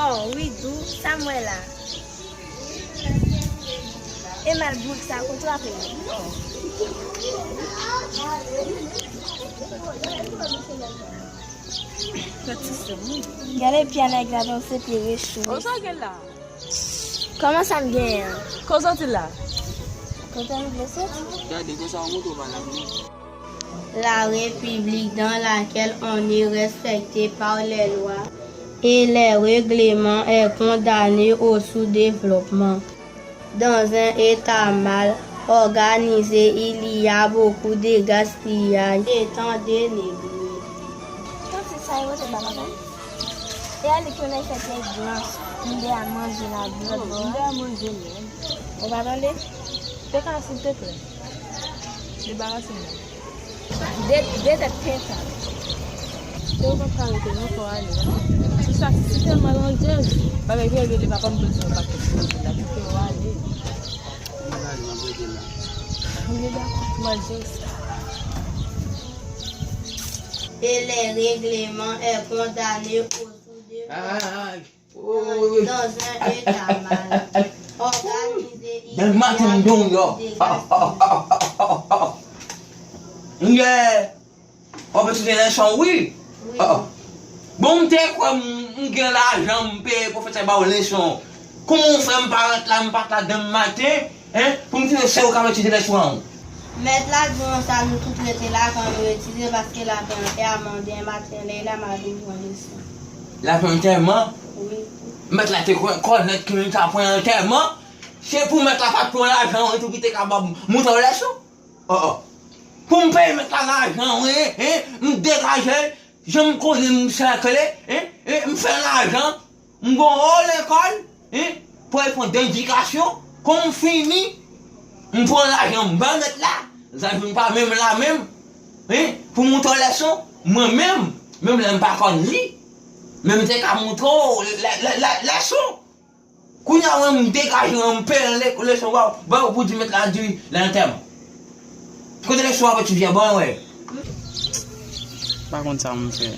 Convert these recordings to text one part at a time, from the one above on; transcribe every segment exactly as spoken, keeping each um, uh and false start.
Oh, wi, dou, sa m wè la. E mal boug sa, konn trape li. Oh. Gade pye a nèg la, panse pye rechou. Oh, sa gen la? Kòman sa m genyen an? Koz antil la. Kote m vle soti? Gade, konsa w montre w pa la non. La République dans laquelle on est respecté par les lois et les règlements est condamnée au sous-développement. Dans un État mal organisé, il y a beaucoup de gaspillage et tant de négligés. Sa se sa yo te ba papa? E a li ki menm fè pyès blanch, m de a manje la, blan. Oh, m de a manje menm. Ou pa tande? Te ka, silteplè. Debarase m. De, de tèt pentan. Te ou pa ka rete non, fò ale. Si sa, si tèlman landjèz, bagay vye vye li pa konn bezwen pakèt pou la, kite ou ale. M ale, m ap rete la. M gen dakò pou manje sa. Et les règlements est condamné au sous-développement. Dans un État mal organisé, il y a... Dèmen maten m donn yo. Yeah. W ap etidye leson wi. Bon, m te kwè m, m gen lajan, m peye pwofesè ba w leson. Kouman w fè m parèt la, m pa t la dèmen maten, en, pou m di se ou k ap etidye leson an? Mèt la di nou sa, nou tout rete la, kan nou etidye, paske lapè antè a mande maten lè la, m a vin pran leson. Lapè antèman? Wi. Mèt la te kwè, kònèt ke nou ta pran antèman. Se pou mèt la pa t pran lajan an tou ki te kapab montre w leson. Oh, oh. Pou m peye mèt la lajan, wi, en, m degaje l, jan m konnen m sèkle, en, en, m fè lajan, m gon wo lekòl, en, pou reponn de edikasyon, kon m fini, m pran lajan m ban mèt la, lajan m pa menm la menm, en, pou montre w leson, mwen menm, menm lè m pa konn li, men m te ka montre w lè, lè, lè, leson. Kounye a, mwen, m degaje, mwen, m peye le-, leson ba w, ba w pou di mèt la di lè antèman. Kote leson w ap etidye a, ban mwen wè. Pa konn sa m fè.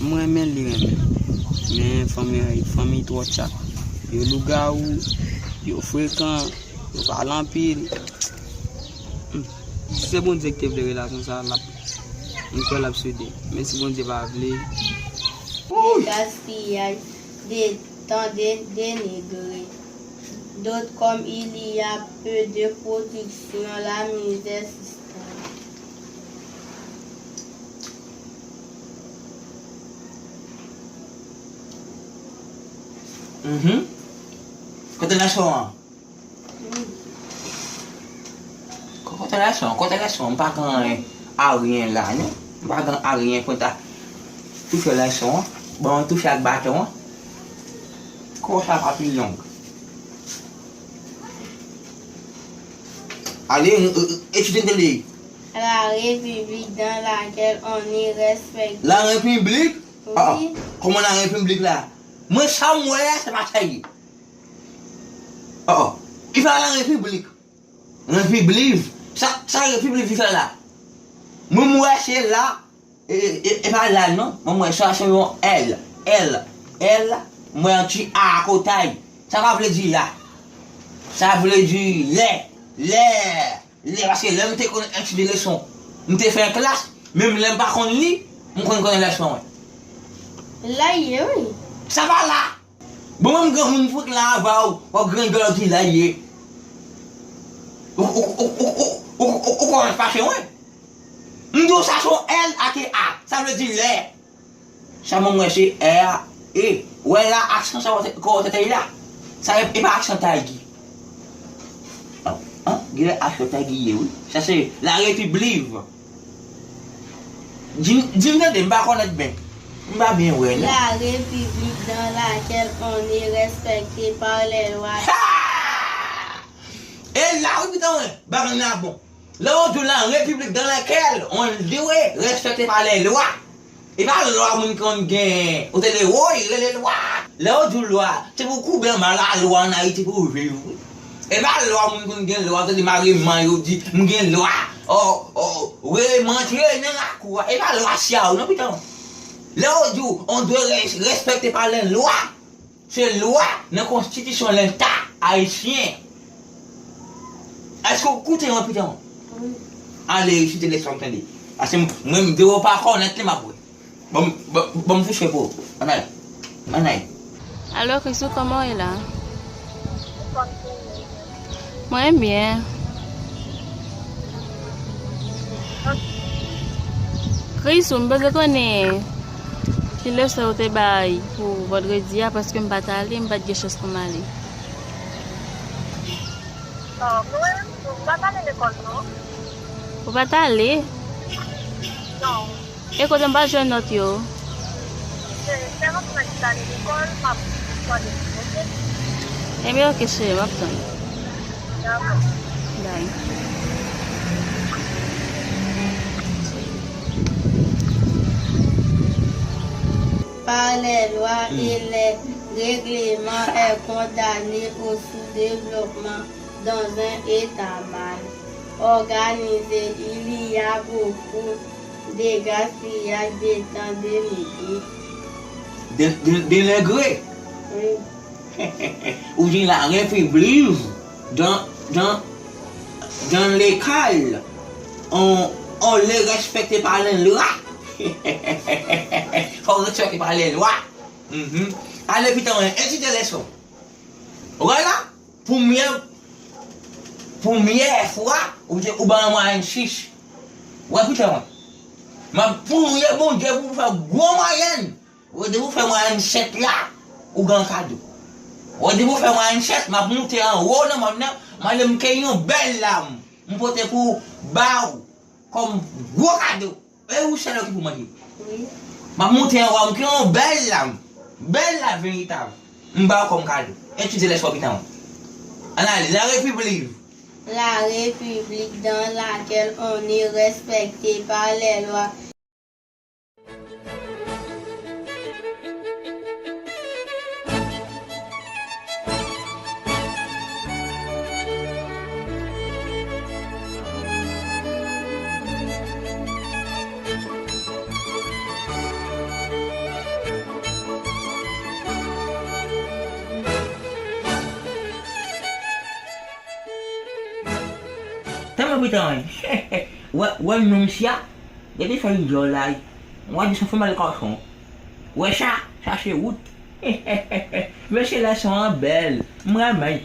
M renmen li renmen. Men fanmi, fanmi twò tchak. Yo lougawou, yo frekan, yo pale anpil. Hmm. Si se Bondye ki te vle relasyon sa, l ap, m kwè l ap sede. Men si Bondye pa vle. Gaspiyaj de tan de, denigre. D'autres, comme il y a peu de production, la misère s'installe. Mhm. Kote leson an? Kote leson an? Kote leson an? M pa gen anyen, aryen la, non. M pa gen aryen pou ta touche leson an. Bon, touche ak baton an. Kou sa pa pi long. Ale, etidye tande. La République dans laquelle on est respecté. La République? Ah, ah. Wi. Kòman la République la? Mwen sa m wè a, se pa sa ye. Oh, oh. Ki fè la repiblik? Repiblik? Sa, sa repiblik ki fè la? Mwen, m wè se la, e, e, e pa la non. Mwen, m wè sa se yon L, L, L, m wè yon ti A akotay. Sa pa vle di la. Sa vle di lè, lè. Lè, paske lè m te konn etidye leson, m te fè klas, menm lè m pa konn li, m konn konnen leson, wi. La ye, wi. Sa pa la. Bon, menm granmoun m fout la ava w, w ap grangòl w di la ye. Ou, ou, ou kòmanse fache, wi. M di w sa se yon L ak A. Sa vle di lè. Sa mwen wè se R E. Wè la, aksan sa wè, kò tèt la. Sa e, e pa aksan Taygi. An, an, genlè aksan Taygi ye, wi. Sa se la République. Di m, di m tande, m pa konnèt byen. M pa byen wè, non. La République dans laquelle on est respecté par les lois. Ha! E la, wi, pitan, wi. Bagay la bon. Lè yo di w la République dans laquelle on est respecté par les lois. E pa lwa moun konn gen. Ou tande, woy, rele lwa. Lè yo di w lwa, se pou koube anba lalwa ann Ayiti pou w viv, wi. E pa lwa moun konn gen lwa, ou tande mare man yo di, m gen lwa. Oh, oh, wè, m antre nan lakou a. E pa lwa sya ou non, pitan. Lè yo di w, on doit res-, respecté par les lois. Se lwa nan konstitisyon Leta ayisyen. Èske w koute mwen, pitit mwen? Wi. Ale resite lèson w tande. Paske m, mwen, m vle w pa kònèt li, m ap wè. Ban m, ban, ban m fouche pou ou. Ann ale. Ann ale. Alo, Krisou, kòman w ye la? Mwen byen. Krisou, m bezwen konnen ki lesè w te bay pou vandredi a, paske m pa t ale, m pa t gen chans pou m ale. Ah, mwen, m pa t ale lekòl, non. Ou pa t ale? Non. E kote m pa jwenn nòt yo? Se, se lòt mwen ki t ale lekòl, m ap mande pou, oke? Ebyen, oke, cheri, m ap tann. Dakò. Bay. Par les lois et les règlements est condamné au sous-développement dans un État mal organisé. Il y a beaucoup de gaspillage de temps de midi. De, de, de lengre. Wi. Ou di la repiblik dans, dans, dans l'école, on, on le respecte par les lois. Fò w respekte pa lè lwa. Mhm. Ale pitit mwen, etidye lèson. Ou wè la? Premye, premye fwa, ou te, ou ban mwen mwayèn sis. Ou wè pitit mwen? M ap priye Bondye pou m fè gwo mwayèn. Ou wè depi ou fè mwayèn sèt la, ou gen kado. Ou wè depi ou fè mwayèn sèt, m ap moute anwo nan mòn nan, m ale m kenbe yon bèl lam. M pote pou ba ou kòm gwo kado. E ou sèl ki pou manje. Wi. M ap moute anwo a, m gen yon bèl lam. Bèl lam veritab. M ba w kòm kado. Etidye lèson pitit mwen. Ann ale, la République. La République dans laquelle on est respecté par les lois. Tèlman pitit mwen. Wè, wè non misye a. Depi fè yon djòl la, w a di se yon femèl gason. Wè sa, sa se wout. Mesye, lèson an bèl. M renmen.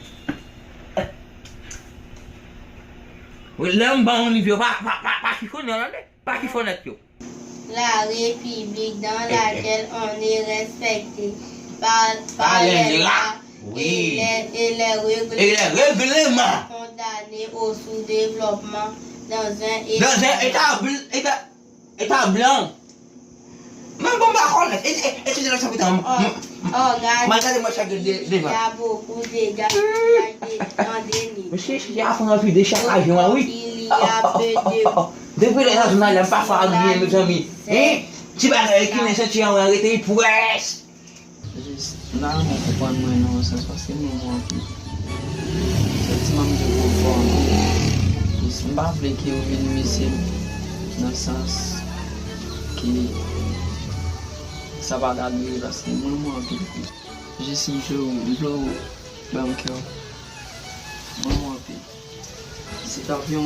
Lè m ba w yon liv yo, pa, pa, pa, pa chifonnen yo, tande. Pa chifonnen yo. La République dans laquelle on est respecté par, par les lois et les, et les règlements condamné au sous-développement dans un État, dans un État bl-, État, État blanc. Men bon, m pa konnen. E, e, etidye lèson pitit mwen. M, m, m, m al gade mwen chak de, de, devan. Il y a beaucoup de gaspillage de temps de midi. Mesye, si a fon anvi de chak ajan an, wi. Il y a peu de Depi lè nan jounal la, m pa fè anyen, mezanmi. Hein? Ti bagay ki nan senti an, rete près. Jis, m ta renmen w konprann mwen nan yon sans, paske m renmen w anpil. Santiman m gen pou ou fò anpil. Jis, m pa vle ke ou minimize m nan sans ke sa pa ta dwe, paske m renmen w anpil. Jis, m vle w, m vle w ban m kè w. M renmen w anpil. Se t ap yon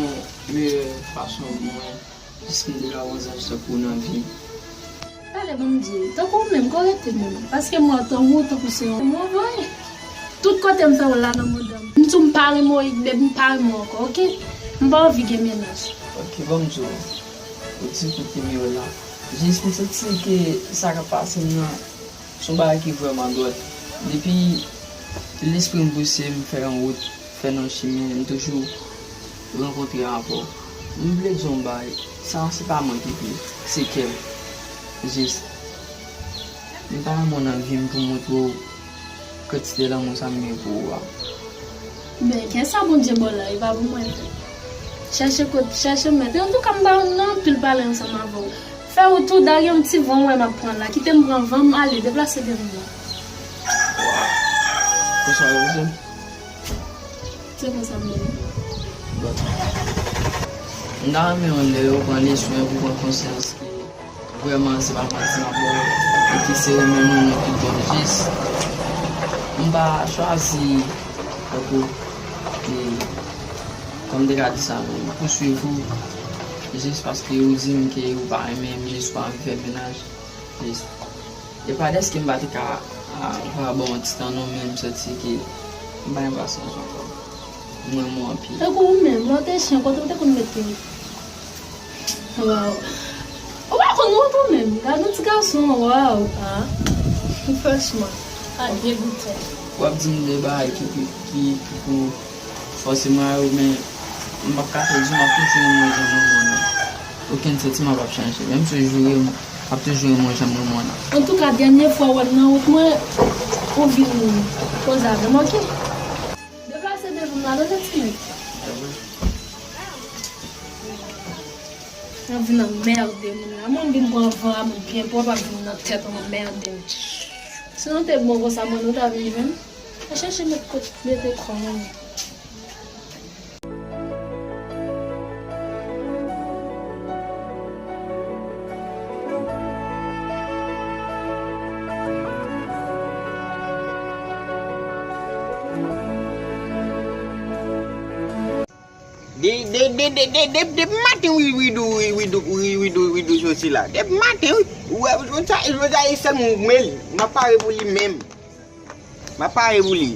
meyè fason pou mwen. Jis m te ka wè yon zanj tankou w nan vi m. Pale Bondye, tankou w menm, kò rete menm, paske m wè w tankou, tankou se yon move. Tout kote m fè w la nan manda m. M di w m pa renmen w, baby, m pa renmen w ankò, oke? M pa anvi gen mennaj. Oke, ban m di w, ou di kote m ye w la. Jis m santi ke sa k ap pase m nan, se yon bagay ki vrèman dwòl. Depi lespri m pouse m fè yon wout, fè nan chimen, m toujou rankontre avè w. M vle di w yon bagay, sa se pa mwen ki vle, se kè m. Jis, m pa renmen w nan vi m pou montre w kantite lanmou sa m gen pou ou a. Men, kè sa Bondye ba w la, e pa pou mwen. Chèche kot, chèche mèt. Antouka, m pa nan anpil pale ansanm avè w. Fè wout ou, dage yon ti van w wè m ap pran la. Kite m pran van m ale, deplase de m nan. Konsa yo, se? Se konsa m ye. Bon. M ta renmen yon lè yo pran leson pou pran konsyans ke vrèman se pa manti m ap ba w, e ke se renmen moun nan tout bon jis. A chwazi, tankou, e, kòm m te ka di sa, men pouswiv ou, jis paske ou di m ke ou pa renmen m, jis ou pa anvi fè mennaj, jis. E pa dèske m pa te ka, a, va ba w yon ti tan non, men m santi ke m pa gen pasyans ankò. M renmen w anpil. Tankou ou menm, lè w te chen, kote w te konn mete? Waw. Ou pa konn wont ou menm. Gad yon ti gason, waw. Ah. Franchman, sa degoutan. W ap di m de bagay ki, ki, ki, ki pou fòse mwen a yo, men m p ap ka fè l di w, m ap toujou renmen w jan mwen renmen w nan. Okenn santiman p ap chanje. Menm si w joure m, m ap toujou renmen w jan mwen renmen w nan. Antouka, dènye fwa w wè m nan wout mwen, ou vin koze avè m, oke? Deplase devan m la, tande ti nèg. N ap vin anmède moun la. Mwen vin pran van a moun byen pwòp, ap vin nan tèt anmède m. Si nou te bon konsa, mwen nou ta vin jwenn. Al chèche met kot mete kò mwen. De, de, de, de, de, de, depi maten, wi, wi, dou, wi, wi, dou, wi, wi, dou, wi, dou, soti la. Depi maten, wi. Ou wè, ou sa, ou sa, e sèl mwen, mwen, m ap pare pou li menm. M ap pare pou li.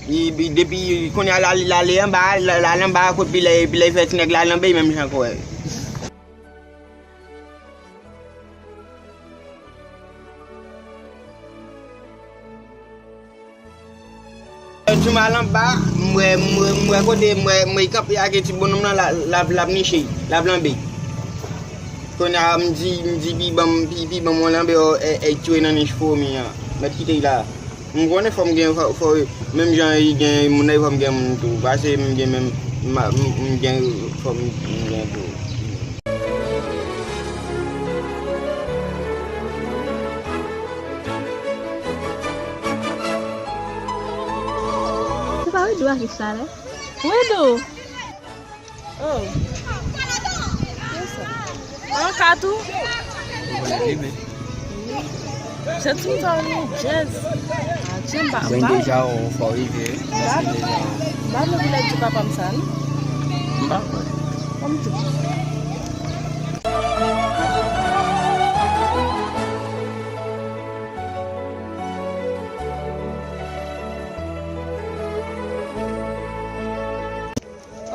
Li, li, depi kounye a la, li ale anba, la, la, anba, kot pi lè, pi lè fè ti nèg la lanbe, menm jan kwè. Jou m al anba, m wè, m wè, m wè kote, m wè, m wè li kanpe ak ti bononm nan, la, la, l ap niche, l ap lanbe. Kounye a, m di, m di, pi ban m, pi, pi ban m yon lanbe, o, e, e, tou nan nich fomi an. Mèt kite l la. M konnen fò m gen, fò, fò, menm jan li gen moun nan, fò m gen moun tou. Pase m gen menm, m, m, m gen, fò m, m gen tou. Se pa Widou ak Richard, eh? Widou! Oh. Kiyès sa? An ka tou? Ou konn rive. Jèt sou ta ou jazz. Atye m pa, m pa. Mwen deja ou fò rive. M pa, m pa vle pou lè di papa m sa, non. M pa kwè. Kòm tou.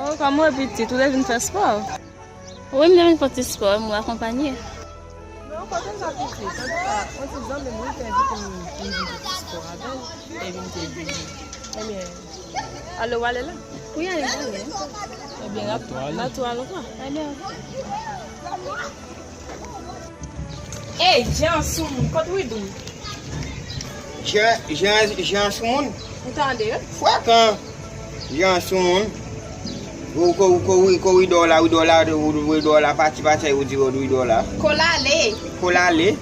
Oh, kòm ou pitit, ou te vin fè spò? Wi, m te vin fè ti spò, m akonpanye. Non, kote m sa pitit? Antouka, yon ti zanmi m, wi, te envite m pou m vin fè ti spò avè l, epi m te vini. Ebyen, ale w ale la? Wi, ale, ale. Ebyen, n ap, n ap tou al ankò. Ebyen, Ey, Jean Soumoun, kot Widou? Jean, Jean, Jean Soumoun? Ou tande? Frekan. Jean Soumoun. Ou ko, ou ko, ou ko Widou la, Widou la, Widou la, pati, pati, ou di Widou la. Kolale. Kolale.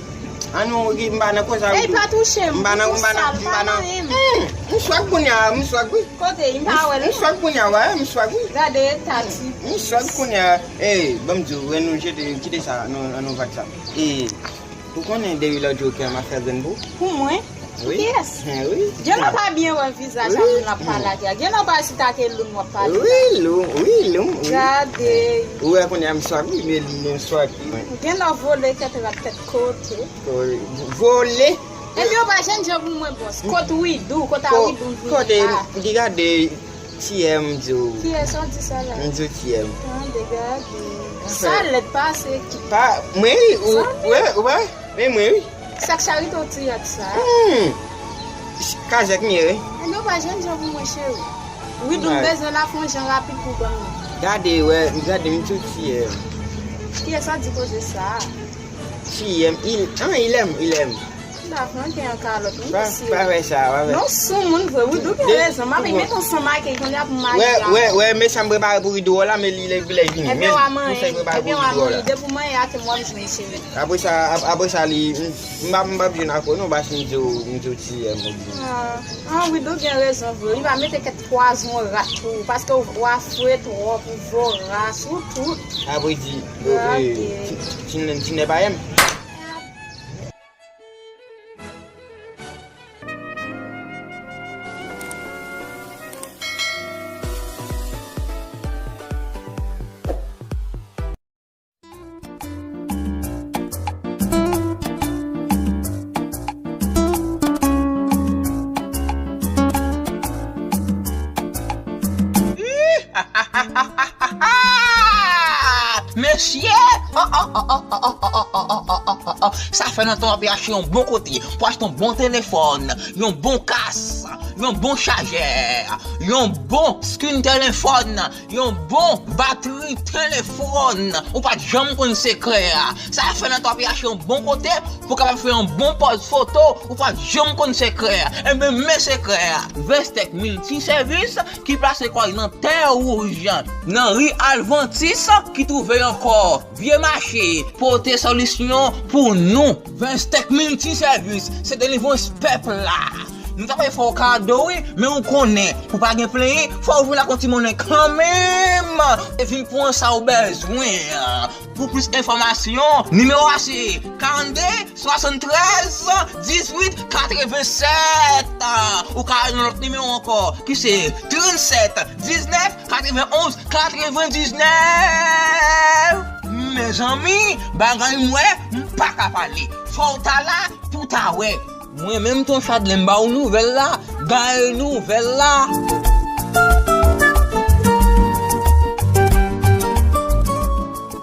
An nou, m pa nan koz a Widou. Ey, pa touche m. M pa nan, m pa nan, m pa nan. Hmm, m swag kounye a, m swag wi. Kote, m pa wè l. M swag kounye a, wè, m swag wi. Gade eta ti. M swag kounye a. Ey, ban m di w, wè nou jete, kite sa, nou, an nou vag sa. E, ou konnen depi lòt jou kè m ap fè grenn pou? Pou mwen? Pou kiyès? Wi. Genlè w pa byen wè vizaj a moun l ap pale ak la. Genlè w pa chita ke loun w ap pale la. Wi, loun, wi, loun, wi. Gade. Ou wè kounye a m swag wi, men m swag. Genlè w vole kèt rat kèt kote. Vole. Epi w pa jwenn jan pou mwen bòs. Kot Widou, kot a Widou vini la? Kote, m di gade. Tiyè m di w. Kiyès w di sa la? M di w tiyè m. Tande gade. Sa lèd pase ki. Pa, mwen wi, ou, ou wè, ou wè, men mwen wi. Sak charite w ti ak sa. Hmm. Kazèk m ye wi. Ann nou pa jwenn jan pou mwen cheri. Wi, nou bezwen la fon jan rapid pou ban mwen. Gade, wè, gade m di w tiyè m. Kiyès w di koze sa? Tiyè m, il, an, il aime, il aime. M pa flanke an kalòt, wi, mesye. Pa fè sa, pa fè. Non, sou moun vre, Widou gen rezon. M ap met ansanm ak li, kounye a pou m mache a. Wè, wè, wè, men sa m prepare pou Widou la, men li lè, lè vini. Ebyen, w a manyen, ebyen, w a manyen. Depi w manyen a, ke m w ap jwenn, cheri. Apre sa, ap-, apre sa, li, m, m pa, m p ap jwenn ak ou, non, paske m di w, m di w tiyè m, ou di. Ah, ah, Widou gen rezon vre. Li pa mete kèk pwazon rat pou ou, paske w, w afre twòp, ou voras, ou tout. Apre di, yo, eh, ti, ti, ti nèg pa yè m. Gade. Sa fè nan tan w ap achte yon bon kote pou achte yon bon telefòn, yon bon kas, yon bon chajè, yon bon screen telefòn, yon bon batri telefòn. Ou pa t janm konn sekrè a. Sa fè nan tan w ap achte yon bon kote pou w kapab fè yon bon pòz foto, ou pa t janm konn sekrè a. Enben, men sekrè a. Vestec Multiservice ki plase kò l nan Tè Wouj, nan ri Alvantis, ki twouve ankò Vye Mache, pote solisyon pou nou. Vestec Multiservice, se delivrans pèp la. Nou ta pral fè w kado, wi, men ou konnen, pou pa gen plenyen, fò w vin ak yon ti monnen kanmenm. E vin pran sa w bezwen. Pou plis enfòmasyon, nimewo a se karannde, swasanntrèz, dizuit, katrevennsèt. Ou ka al nan lòt nimewo ankò, ki se trannsèt, diznèf, katrevenonz, katrevendiznèf. Mezanmi, bagay m wè, m pa ka pale. Fò w ta la pou w ta wè. Mwen menm, Ton Chadley, m ba w nouvèl la. Bay nouvèl la.